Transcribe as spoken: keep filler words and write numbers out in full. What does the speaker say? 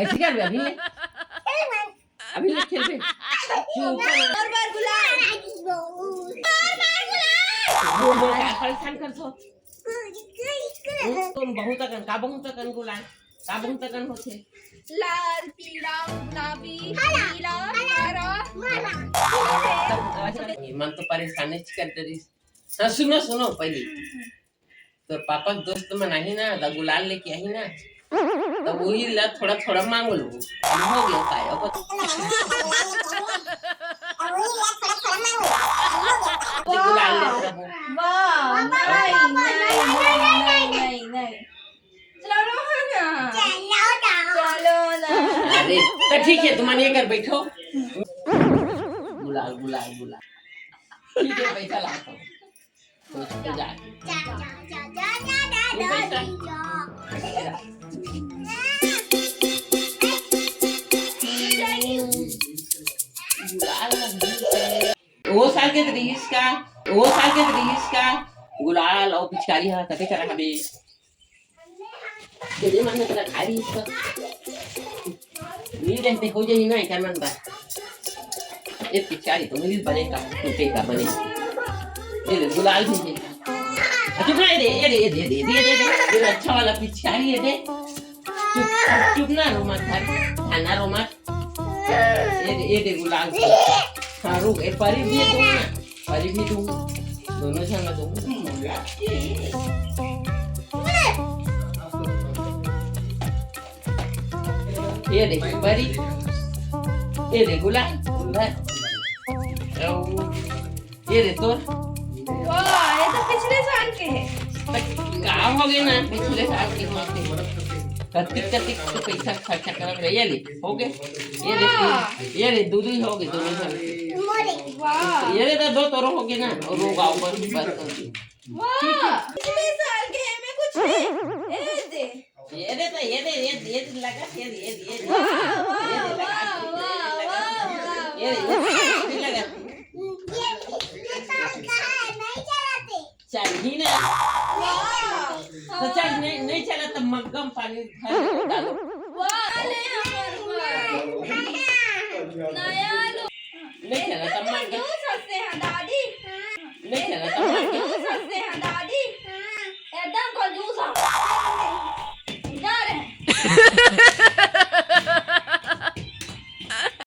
ठीक है, अभी ले। अभी ले खेल बे। चुप कर। बार बार गुलाल। बार बार गुलाल। वो, वो का परेशान कर सो। तुम बहुत अकन, का बहुत अकन गुलाल, का बहुत अकन होथे। लाल, पीला, गुलाबी, हरा, नीला, हरा। हरा। मन तो परेशान कर डरिस। हाँ, सुनो, सुनो पहले। तोर पापा के दोस्त मन आही ना, त गुलाल लेके आही ना, त वही ला थोड़ा थोड़ा मांग लो। हो गया काय? अब गुलाल ले रहो। वाह, नहीं, नहीं, नहीं, नहीं, नहीं। चलो ना। चलो ना। अरे, तो ठीक है, तुम ये कर बैठो। गुलाल, गुलाल, गुलाल। ठीक है, पैसा लाता हूँ। वो साल के त रहिस का, वो साल के त रहिस का, गुलाल अउ पिचकारी ह कते करा हवे। तेरे मन में तेरा खाई इसका। ये रहते हो जाई ना, एकर मन बा। ये पिचकारी तो मिली बने का, टूटे का बने। ये ले, गुलाल भी है। चुप ना, ये दे, ये दे, ये दे। ये अच्छा वाला पिचकारी है दे। चुप, चुप ना रो मत, ध्यान ना रो मत। ये दे, ये दे गुलाल। हाँ, रुक, ये परी भी दूँ ना। परी भी दूँ। दोनों झन ला दूँ। ये दे परी। ये दे गुलाल। ये दे तोर। वाह, ये तो पिछले साल के है। का हो गए ना, पिछले साल के होते। कतिक, कतिक तो पैसा खर्चा करत रहे। ये ले, हो गए। ये ले, वाह। ये ले, दू, दू हो गए, दोनों साल के। वाह। ये ले, तो दो तोरो हो गए ना, और वो गाँव पर बस हो गए। वाह, पिछले साल के है, मैं कुछ नहीं। ये दे। ये दे तो, ये दे, ये, ये दे लगा, ये दे, ये दे, ये दे। वाह, वाह, वाह, वाह, वाह, ये दे, ये दे, वाह। ये दे लगा। ये, ये साल का है, नहीं चलाते। चल ही ना। वाह। तो चल, नहीं, नहीं चला तो मग्गम पानी भर।